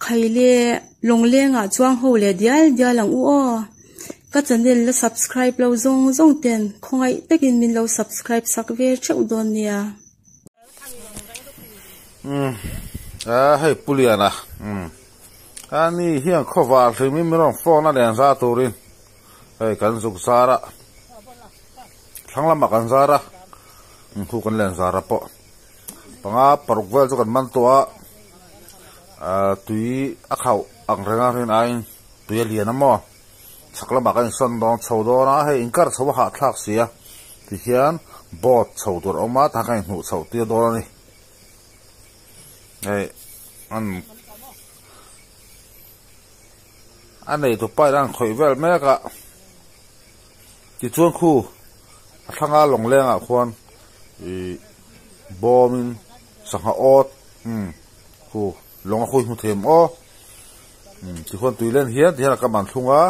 Khaile lawnglengah chuang ho leh dial dial ang u aw. Ka channel la subscribe lo zawng zawng ten khawngaih takin min lo subscribe sak ve theuh dawn nia. Umm a hei Pu Liana umm a ni hian khawvar hlim in min rawn phone a len za turin hei kan zuk zar a thlang lamah kan zar a khu kan len zar a pawh panga paruk vel chu kan man tawh a ah tui a khauh ang reng a rin aiin tui a lian a maw chhak lamah kan insawn dawn chho dawn a hei inkar chho a hahthlak si a tihian boat chho tur a awm a tah khan inhmuh chhoh tir dawn a ni hei an a neitu pa in a han khawih vel mek a tichuan khu a thlanga lawngleng ah khuan ihh bawm in sangha awt umm khu lawng a khawi hmu thei ang aw umm tikhuan tui len hian tihian a kam an thlung a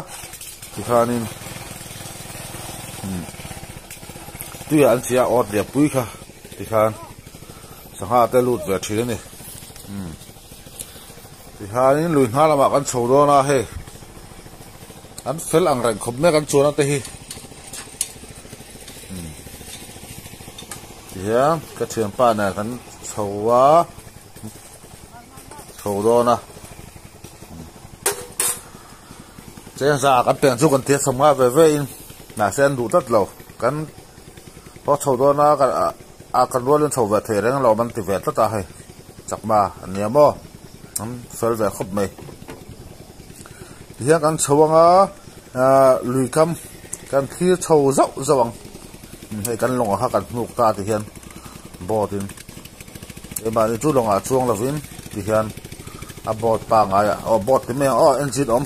tikhanin umm tuiah an cheh a awt lian pui kha tikhan sangha te lut ve thin a ni umm tikhanin lui hma lamah kan chho dawn a hei an fel ang reng khawp mek an chuan a te hi umm tihian ka thianpa nen kan chho a. Chho dawn a cheng za kan peng chu kan tia chho nga ve ve in mahse an duh tlat lo kan haw chho dawn a a kan rual in chho ve thei reng lo an ti ve tlat a hei chakma an nia maw an fel ve khawp mai tihian kan chho anga ahh lui kam kan thlir chho zauh zauh ang hei kan lawng ang kha kan hnuk ta tihian boat in. Keimahni chu lawngah chuang lovin tihian a boat pangngai ah aw boat ti mai ang aw engine awm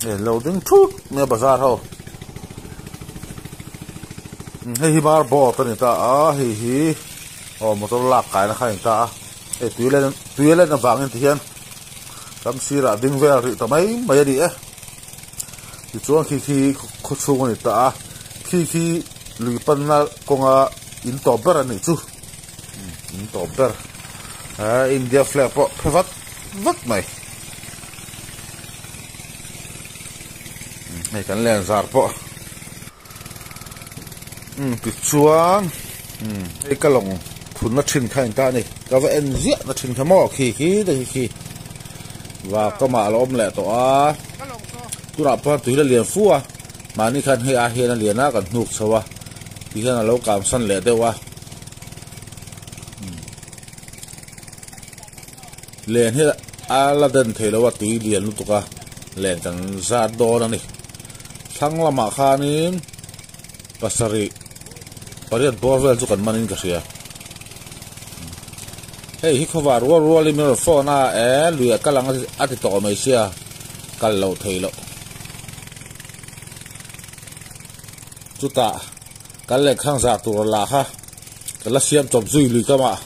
hei lo ding thut mai a bazar ho hei hi mar boat a ni ta a hei hi aw motor lak kaina kha a ni ta a hei tui len tui a len avangin tihian ram sirah ding vel rih ta mai mai a ni e. Tichuan khi khi khaw chhung a ni ta a, khi khi lui panna kawnga in tawp ber a nih chu, in tawp ber eh India flag pawh phe vat vat mai hei kan len zar pawh umm tichuan umm hei ka lawng thunna thin kha a ni ta a ni ka va en ziah na thin kha maw khi khi te khi khi va kawmah a lo awm leh tawh a tunah pawh tui la lian fu a mahni khan hei ah hian a lian a kan hnuk chho a ti hian a lo kang san leh deuh a len hi a la den thei lo a tui lian lutuk a len kan zat dawn a ni thlang lamah khanin pasarih pariat bawr vel chu kan man in ka hria hei hi khawvar rual rual in min rawn phone a e lui ah kal ang a ti tawh mai sia kal loh theih loh chutah kal leh khang zah tur a lah kha ka la siam chawp zui lui kam ah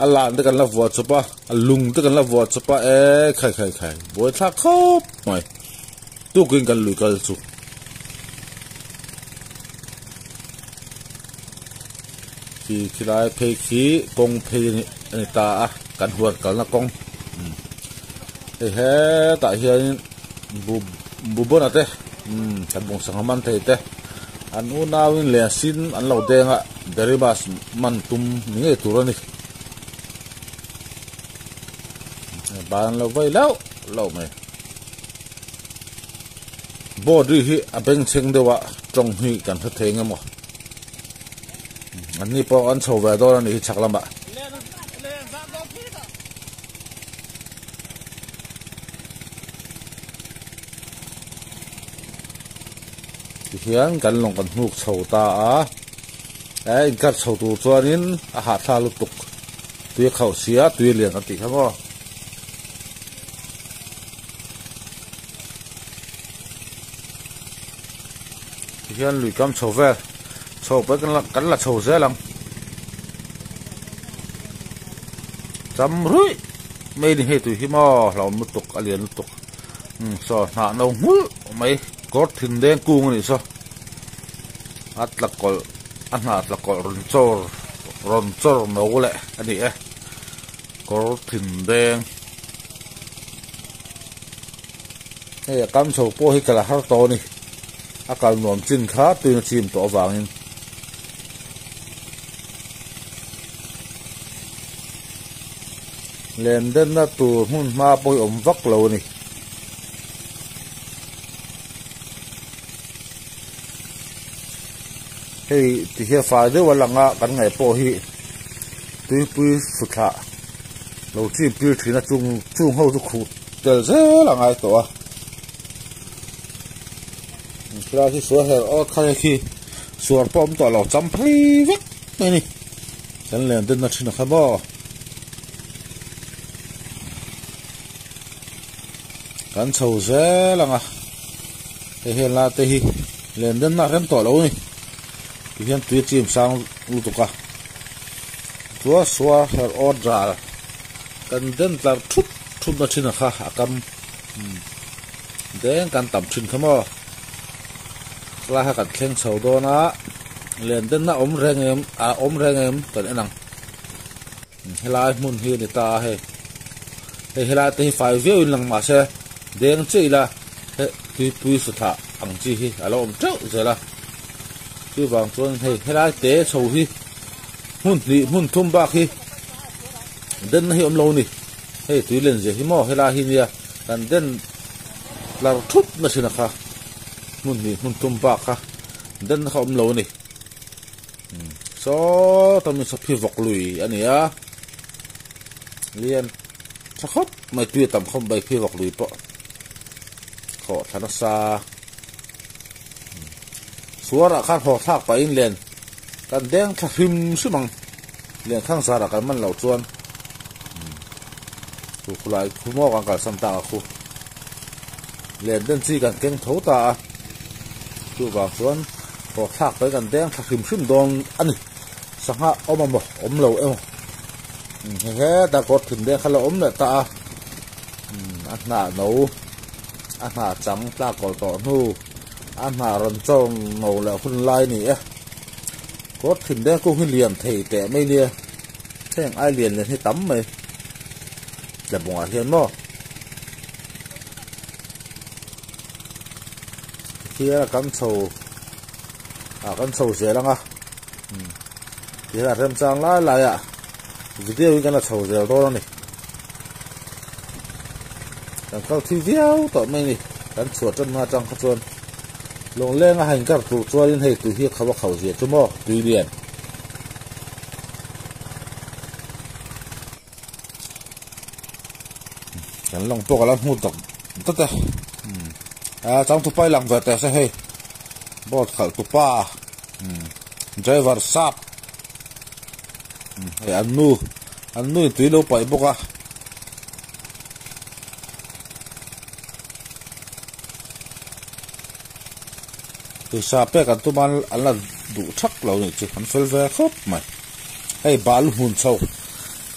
a lan te kan la vuah chawp a a lung te kan la vuah chawp a e khai khai khai buai thlak khawp mai tukin kan lui kal chu. Khi khilai phei khi kawng phei a ni ta a kan huan kalna kawng hei hetah hianin bu bubawna te umm kan bawng sangha man thei te an unauin leh sin an lo deng a beribas man tum ni ngei tur a ni ban lo vei lauh lauh mai. Board ri hi a bengchheng deuh a tawng hi kan hre thei eng emaw an ni pawh an chho ve dawn a nih hi chhak lamah. Tihian kan lawng kan hnuk chho ta a e inkar chho tur chuanin a hahthlak lutuk tui a khauh sia tui a lian kan tih kha maw. Tihian lui kam chho vel chho pawh kan la kan la chho zel ang cham ruih mai ni hei tui hi maw hlauhawm lutuk a lian lutuk umm saw hnah no nghulh mai kawr thin deng kung a nih saw a tla kawlh a hnah tla kawlh rawn chawr. rawn chawr no leh a ni e kawr thin deng hei a kam chho pawh hi kal a har tawh a ni a kal nuam chin kha tuina chim tawh avangin. Len denna tur hmun hma pawh hi awm vak lo a ni. Hei ti hian fai deuh a lang a kan ngaih pawh hi tuipui suthlah lo chim pil thin a chung chung ho chu khuh tel zel a ngai tawh a. Khilai khi sual her awt kha khi suar pawh awm tawh lo cham phei vek mai a ni. Kan len denna thin a kha maw. Kan chho zel ang a, hei hian la te hi len denna a rem tawh lo a ni. Ti hian tui a chim sang lutuk a, chuan suar her awt ral kan den tlar thup thup na thin a kha a kam deng kan tam thin kha maw. Helai kha kan thleng chho dawn a, len denna awm reng em a awm reng em kan en ang. Helai hmun hi a ni ta a hei. Hei helai te hi fai viau in lang mahse deng chiah ila he tuipui sutah ang chi hi a lo awm teuh zel a. Chuvang chuan hei helai te chho hi hmun hnih hmun thum bak hi denna hi awm lo a ni. Hei tui len zia hi maw helai hi nia kan den tlar thup na thin a kha hmun hnih hmun thum bak kha denna kha awm lo a ni. Saw tawmin saw phi vawk lui a ni a, lian tha khawp mai tui a tam khawp mai phi vawk lui pawh khawh thla nasa suarah khan haw thlak pahin len kan deng thla hrim hrim ang len khang zarah kan man loh chuan chu khulai khu maw kan kalsan tak a khu len den chi kan keng tho ta a chuvang chuan. Haw thlak paih kan deng thla hrim hrim dawn a ni. Sangha awm a maw? Awm lo emaw? He heta kawr thin deng kha la awm leh ta a. A hnah no, a hnah chang tlak kawlh tawh hnu, a hnah rawn chawr no leh hun lai a ni e. Kawr thin deng kung hi lian thei teh mai nia. Heng ai lian lian hi tam mai. Tlabungah hian maw? Tikhian a kan chho ah kan chho zel ang a tikhian a remchang lai lai ah video hi kan la chho zel dawn a ni kan kal thui viau tawh mai a ni kan chhuah tan hma atang kha chuan lawngleng a han inkar tur chuanin hei tui hi a kho a kho zia chu maw tui lian. Kan lawng pawh ka la hmu tak tak e a chang tupa i lang ve teh se hei boat khalh tupa driver sap hei an nu an nu in tui lo paih bawk a. Pawisa pek an tum a an la duh thak lo nih chu an fel ve khawp mai hei balu hmun chho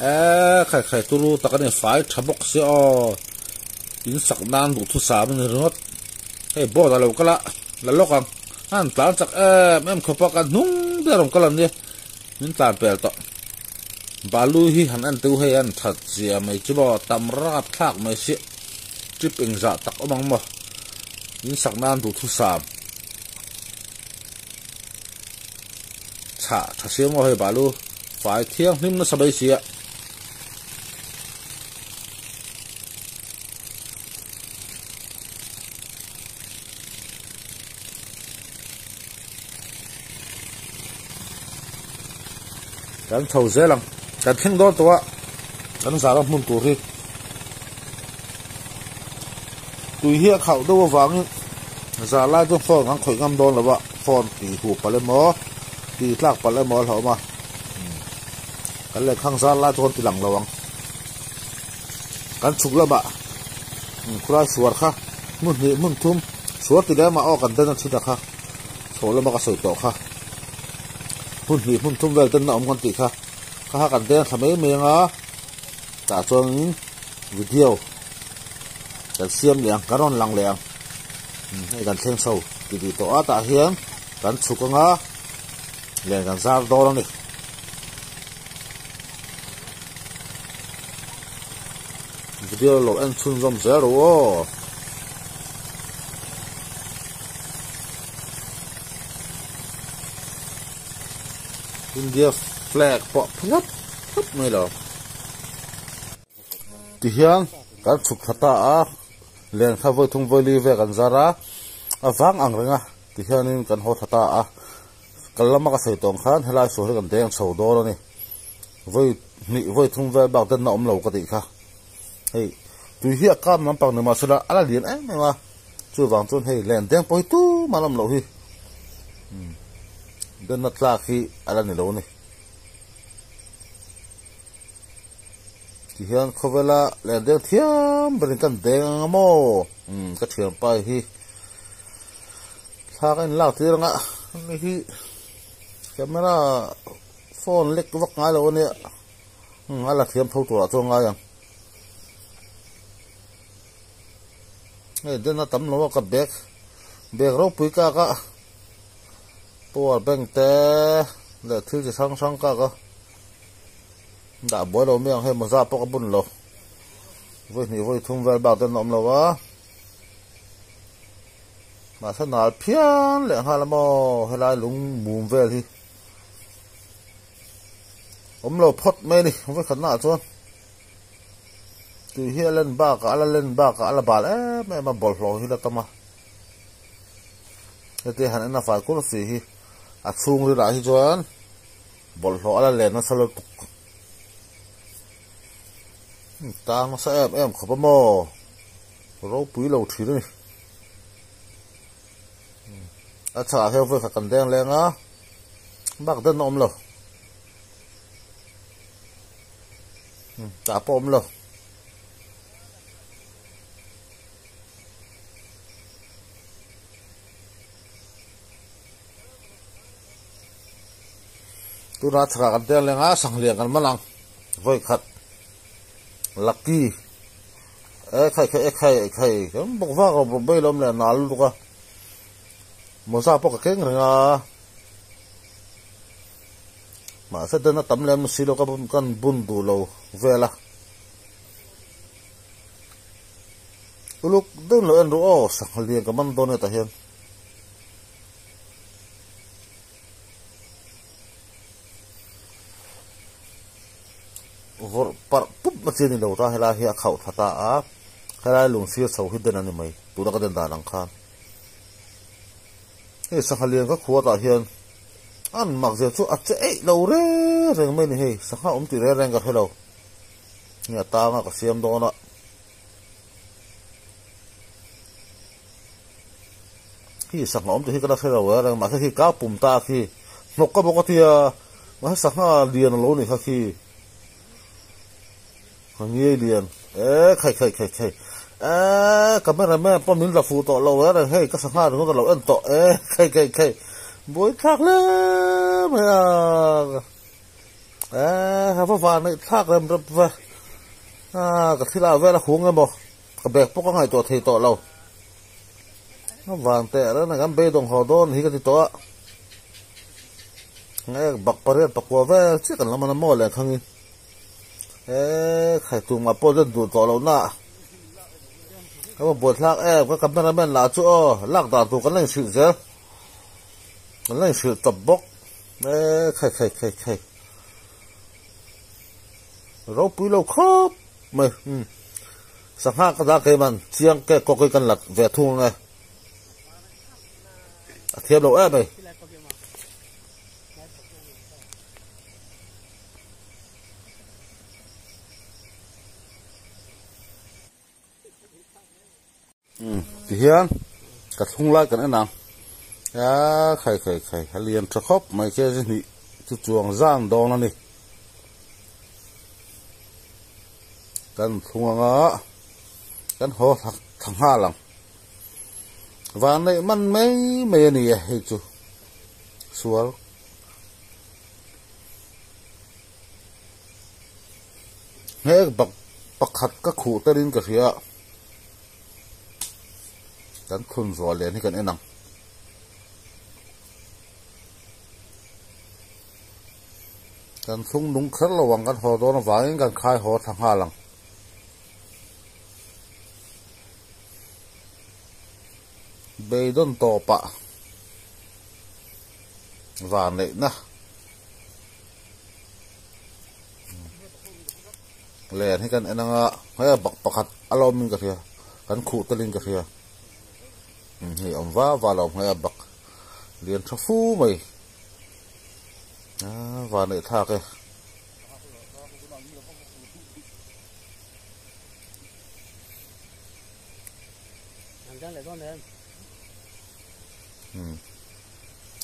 eee khai khai turu tak a ni fai tha bawk sia aw in sak nan duhthusam a ni ringawt hei boat a lo kal a la lawk ang a han tlan chak em em khawp a kan hnung ber a rawn kal ang nia min tlan pel tawh balu hi han en teuh hei a han that zia mai chu maw tam rap thlak mai sia trip engzah tak awm ang maw. In sak nan duhthusam chhah tha siam aw hei balu fai thianghlim nasa mai si a. Kan chho zel ang kan thleng dawn tawh a kan zara hmun tur hi. Tui hi a khauh deuh avangin zah lai chuan phone an khawih ngam dawn lo a, phone tih huh palh emaw tih tlak palh emaw a hlauhawm a, kan lehkhang zar lai chuan ti lang lo ang. Kan chhuk lamah khulai suar kha hmun hnih hmun thum suar ti leh mah aw kan den a chhut a kha chhoh lama ka sawi tawh kha hmun hnih hmun thum vel den a awm kan tih kha kha kha kan deng thla mai mai anga tah chuanin video kan siam leh ang kan rawn lang leh ang hei kan thleng chho ti tih tawh a tah hian kan chhuk anga len kan zar dawn a ni. Video lo en chhunzawm zel rawh aw. India flag pawh phlap phlap mai lo. Tihian kan chhuk thla ta a, len kha vawi thum vawi li vel kan zar a, a vang ang reng a tihianin kan haw thla ta a, kal lama ka sawi tawng khan helai sual hi kan deng chho dawn a ni. Vawi hnih vawi thum vel bak denna awm lo ka tih kha. Hei tui hi a kam lampang ni mahsela a la lian em em a, chuvang chuan hei len deng pawh hi tumah an awm loh hi denna tlak hi a la ni lo a ni. Tihian khawvela len deng thiam berin kan deng ang a maw? Umm ka thianpa hi thla ka inlak tir ang a, hemi hi camera phone lek vak ngai lo a nia, umm a la thiam tho turah chuan ngai ang. Hei den a tam lo a ka bag bag ropui kak a power bank te leh thil chi hrang hrang kak a. Dah buai lo mai ang hei mawza pawh ka bun lo. Vawi hnih vawi thum vel bak ten a awm lo a. Mahse nal phian leh nghal a maw helai lung mum vel hi. Awm lo phawt mai a ni vawi khat naah chuan. Tui hi a len bakah a la len bakah a la bal em em a bawlhhlawh hi la tam a. Heti han en a fai kur si hi a chhungril ah hi chuan. Bawlhhlawh a la len nasa lutuk. Tang nasa em em khawp a maw? Ropui lo thin a ni. A chhakah hian vawi khat kan deng leng a, bak den a awm lo. Tah pawh a awm lo. Tuna chhakah kan tel leng a sanglian kan man ang vawi khat lucky e khai khai e khai e khai kan bawk vak lo bawk bai lo awm leh nal lutuk a mawza pawh ka keng reng a mahse den a tam lem si lo ka kan bun duh lo vel a uluk deuh in lo en ru aw sanglian ka man dawn hetah hian. Vawrh parh pup na chi a ni lo ta helai hi a khauh thla ta a helai lung sir chho hi den a ni mai tuna ka den dan ang khan hei sangha lian ka khuat ah hian an mak zia chu a che eih lo reng reng mai a ni hei sangha awm tih reng reng ka hre lo hei a tang a ka siam dawn a. Khi sangha awm te hi ka la hre lo e reng mahse khi kau pum ta khi hnawk ka bawk a tia mahse sangha lian a lo ni kha khi a ngiai lian e khai khai khai khai e camera man pawh min la fuh tawh lo e reng hei ka sangha ringawt a lo en tawh e khai khai khai buai thlak hle mai a e ha va van neih thlak rem rep ve a ka thil ah vel a hung emaw ka bag pawh ka ngaihtuah thei tawh lo. A vang teh reng a kan beidawng haw dawn hi ka ti tawh a nge bak pariat pakua vel chiah kan la man a maw leh khangin e khai tumah pawh chuan duh tawh loh na ka va buai thlak em ka camera man lah chu aw lak dan tur kan la inhrilh zel kan la inhrilh tawp bawk e khai khai khai khai ropui lo khawp mai umm. Sangha ka dah keiman chiang ke kawk hi kan lat ve thung ang e. A thiam lo em ei. Umm tihian ka thlung lai kan en ang. A khai khai khai a lian tha khawp mai kg hnih chu chuang zan dawn a ni. Kan thlung anga kan haw thla nghal ang. Van neih man mai mai a ni e hei chu sual. Hnek bak pakhat ka khuh telin ka hria a. Kan thlun zuah lian hi kan en ang. Kan thlung nung kher lo ang kan haw dawn avangin kan khai haw thla nghal ang. Beidawn tawpah vanneihna len hi kan en anga he bak pakhat a lawmin ka hria kan khuh telin ka hria hei awm va va lo hmai a bak lian tha fu mai ah vanneih thlak e.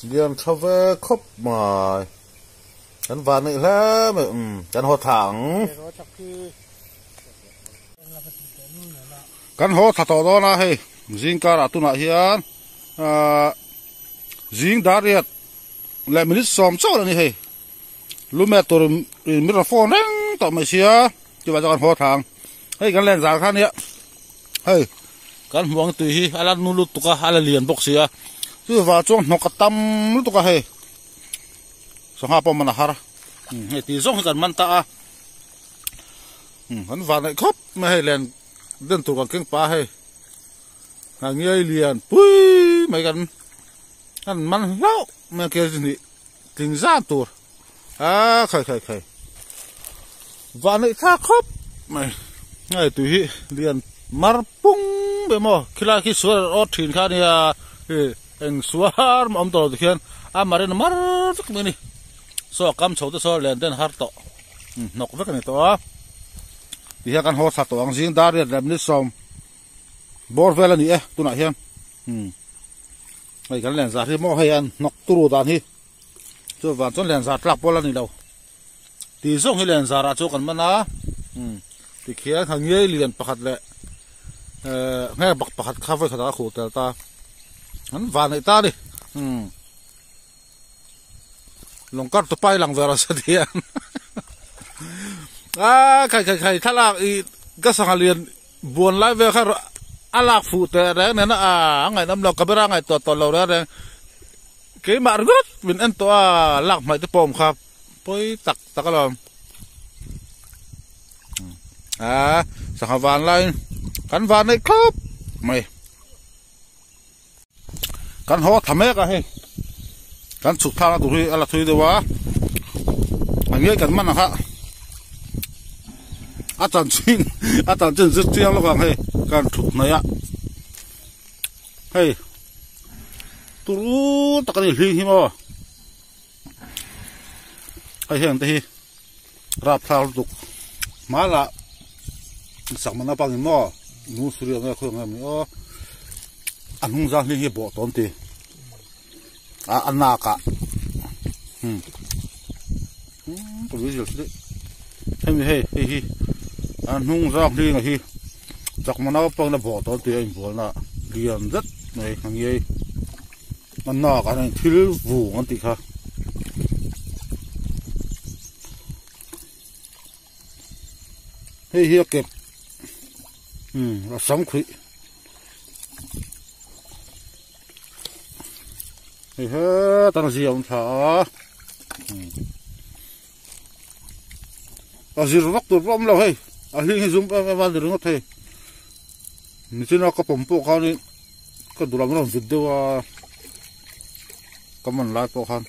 Lian tha ve khawp mai. Kan van neih hle mai umm kan haw thla ang. Kan haw thla tawh dawn a hei zing karah tunah hian ahh zing dar riat leh minute sawm chauh a ni hei. Lumet tur in min rawn phone reng tawh mai sia chuvang chuan kan haw thla ang. Hei kan len zar kha nia hei kan hmuh ang tui hi a la nu lutuk a a la lian bawk sia chuvang chuan hnawk a tam lutuk a hei sangha pawh man a har hei tih zawng hi kan man ta a kan van ngaih khawp mai hei len den tur kan keng pa hei a ngiai lian pui mai kan kan man hlauh mai a kg hnih. Tling zan tur a khai khai khai vah neih thlak khawp mai hei tui hi lian mar pung ber maw khilai khi suar awt thin kha ania ih eng suar mah awm tawh lo tikhian a marin a mar vek mai a ni saw a kam chho te saw len ten har tawh hnawk vek a ni tawh a tihian kan haw thla tawh ang zing dar riat leh minute sawm bawr vel a ni e tunah hian umm. Hei kan len zar hi maw hei an hnawk turu dan hi chuvang chuan len zar tlak pawh la ni lo tih zawng hi len zarah chu kan man a umm tikhian kha ngei lian pakhat leh ehh nge bak pakhat kha vawi khatah a khuh tel ta an van neih ta a ni umm lawng kar tu pai lang ve rawh se tihian aaa khai khai khai thlalak ih ka sangha lian. Buan lai vel kha a lak fuh teh reng nen a a ngaihnawm lo camera a ngaihtuah tawh lo reng reng keimah ringawt min en tawh a lak hmaih te pawh awm kha pawi tak tak alawm a sangha van laiin kan van neih khawp mai kan haw tha mek a hei kan chhuk thlakna tur hi a la thui deuh a a ngei kan man ang kha a chanchin a chanchin zir chiang lawk ang hei kan thut hnaih a hei turu tak a ni hling hi maw hei heng te hi rapthlak lutuk hmanah sakman naupangin maw nu suri ang nge khawi ang nge maw ni aw a hnung zang hling hi a bawh tawh an ti a a nak ah hmm ka lui zel chu hemi hei hei hi a hnung zang hling a hi chakma naupangin a bawh tawh an ti a inbualna lian zet mai a ngei a nak ah hian thil vung an tih kha. Hei hi a kep umm a sam khuih hei hetah zia awm thla a umm a zir vak tur pawh a awm lo hei a hling hi zum em em a ni ringawt hei nichina ka pawm pawh khanin ka duh lam rawn vit deuh a ka man lai pawh khan.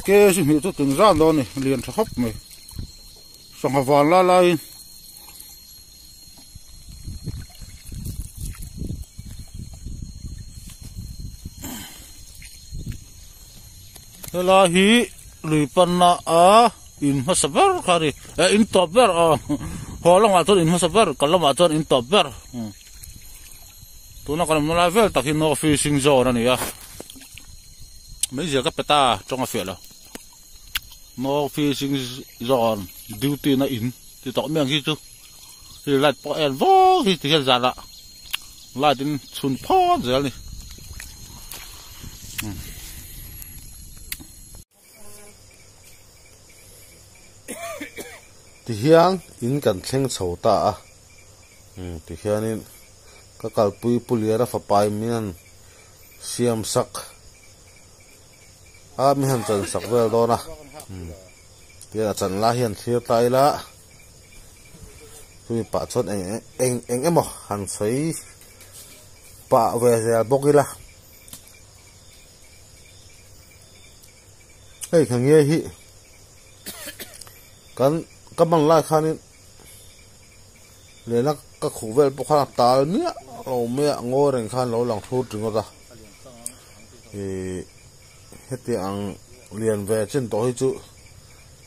Ke chi hnih chu tling zan dawn a ni lian tha khawp mai sangha van lai laiin helai hi lui panna a in hmasa ber kha a ni eh in tawp ber aw haw lamah chuan in hmasa ber kal lamah chuan in tawp ber. Tuna kan awmna lai vel tak hi no fishing zone a ni a meizial ka pe ta tawng a fiah lo no fishing zone duty na in ti tawh mai ang hi chu hei light pawh a en vawk hi ti hian zanah light in chhun phawt zel a ni. Tihian in kan thleng chho ta a, umm tihianin ka kalpui Pu Liana fapa in min han siam sak a, min han chan sak vel dawn a, umm tihian a chan lai hian thlir ta ila. Chumi pah chuan eng eng eng emaw han sawi pah ve zel bawk ila. Hei kha nge hi kan ka man lai khanin lehna ka khuh vel pawh khan a tal miah lo mai a ngawi reng khan lo lang thur ringawt a ihh heti ang lian ve chin tawh hi chu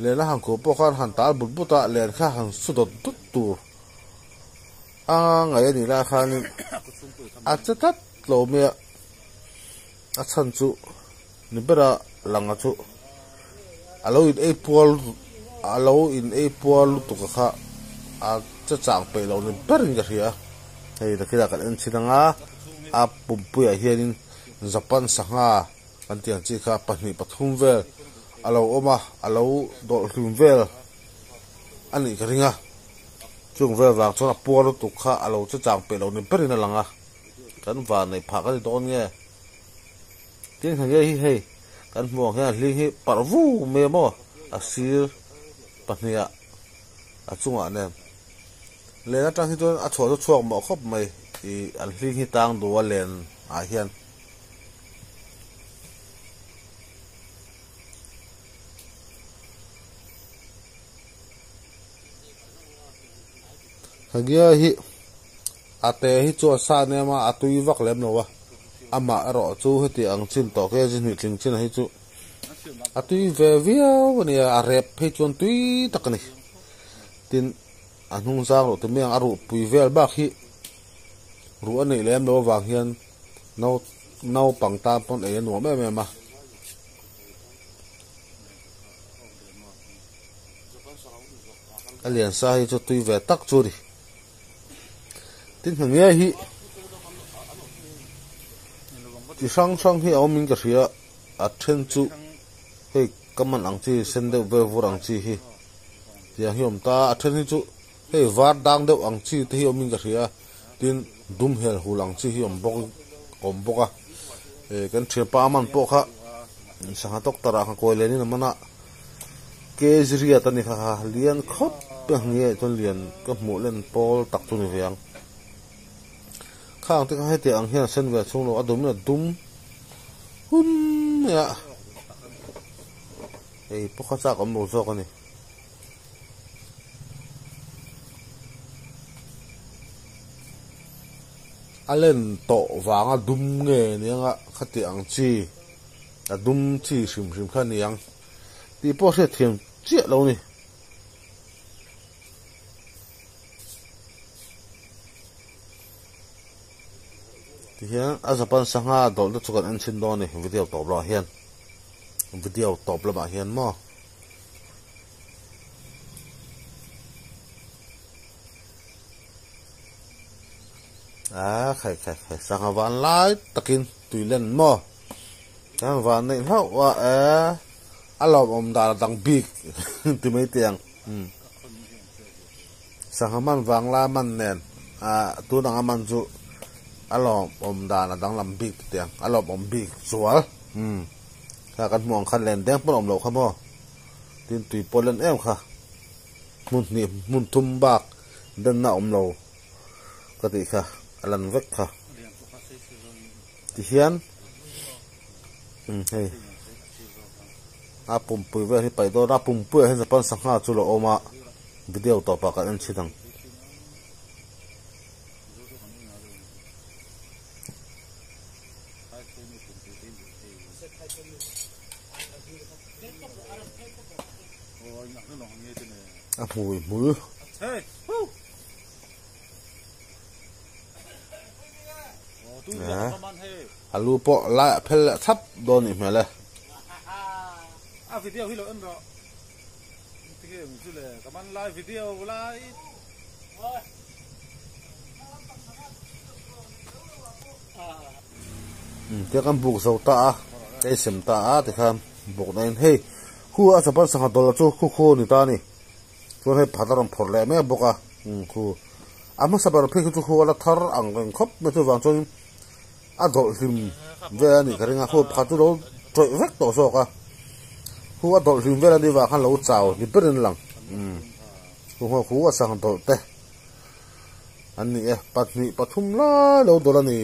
lehna han khuh pawh khan han tal but but a len kha han su dawt dawt tur a ngaih a nih lai khanin a che tlat lo mai a a chhan chu ni bera langa chu a lo in ei pual a lo in ei pual lutuk a kha a che chang peih lo ni berin ka hria hei takila kan en chhin anga a pumpuiah hianin Japan sangha kan tih ang chi kha pahnih pathum vel a lo awm a a lo dawlh hlum vel a nih ka ring a chung vel vang chuan a pual lutuk kha a lo che chang peih lo ni berin a lang a kan van neih phah ka ni dawn nge. Tin hna ngei hi hei kan hmuh ang hian a hling hi parh vu mai a maw a sir pahnih ah a chungah nen len atang hi chuan a chhuah chu chhuak mawh khawp mai ih an hling hi tang duh a len ah hian. Hnagia hi a te hi chu a sa nem a a tui vak lem lo a. Amah erawh chu heti ang chin tawh khi a zi hnuih tling chin ah hi chu a tui ve viau a nia, a rep phei chuan tui tak a ni. Tin, a hnung zang ruh te mai ang a ruh pui vel bak hi ruh a neih lem loh avang hian nau naupang tan pawn ei a nuam em em a. A lian sa hi chu tui ve tak chu a ni. Tin hna nge hi chi hrang hrang hi a awm in ka hria a then chu hei ka man ang chi sen deuh vel vur ang chi hi tiang hi a awm ta a then hi chu hei var dang deuh ang chi te hi awm in ka hria tin dum hel hul ang chi hi awm bawk awm bawk a eh kan thianpa a man pawh kha sangha doctor ah kha kawi len in a man a. Kg riat a ni kha kha lian khawp a nge chuan lian ka hmuh len pawl tak chu ni ve ang khang te kha heti ang hian a sen ve chhung lo a dum in a dum hum mai a hei pawh kha chak awm lo zawk a ni. A len tawh vanga dum nge nia khati ang chi a dum chi hrim hrim kha a ni ang. Tih pawh hriat thiam chiah lo a ni. Tihian a Japan sangha dawlh te chu kan en chhin dawn a ni video tawp lamah hian video tawp lamah hian maw. A khai khai khai sangha van lai takin tui len maw. Kan van neih hlauh a e a lawmawm dan a dang bik ti mai teh ang sangha man vang lai man nen ah tun anga man chu a lawmawm dan a danglam bik ti teh ang a lawmawm bik zual kha kan hmuh ang khan len deng pawn a awm loh kha maw tin tui pawh len em kha hmun hnih hmun thum bak denna a awm lo ka tih kha a lan vek kha. Tihian hei a pumpui vel hi paih dawn a pumpui ah hian Japan sangha chu lo awm a video tawpah kan en chhin ang. A hmui hmul. A lu pawh lai ah phel leh thlap dawn nih hmel e. A video hi lo en rawh. Tinge eng chu le ka man lai video lai. Tia kan buk zo ta a, ka i sem ta a tikhan buk na in hei khu a chapan sangha dawlh chu khu khu a ni ta a ni. Chuan hei pakhat a rawn phawrh leh mek bawk a, khu a hmasa ber phei khi chu khu a la thar ang reng khawp mai chuvang chuan a dawlh hlim vel a nih ka ring a, khu pakhat chu lo tawih vek tawh zawk a, khu a dawlh hlim vel a nih vang khan lo chau ni berin a lang, khu khu a sang dawlh te. An ni e, 2 3 lai lo dawlh a ni.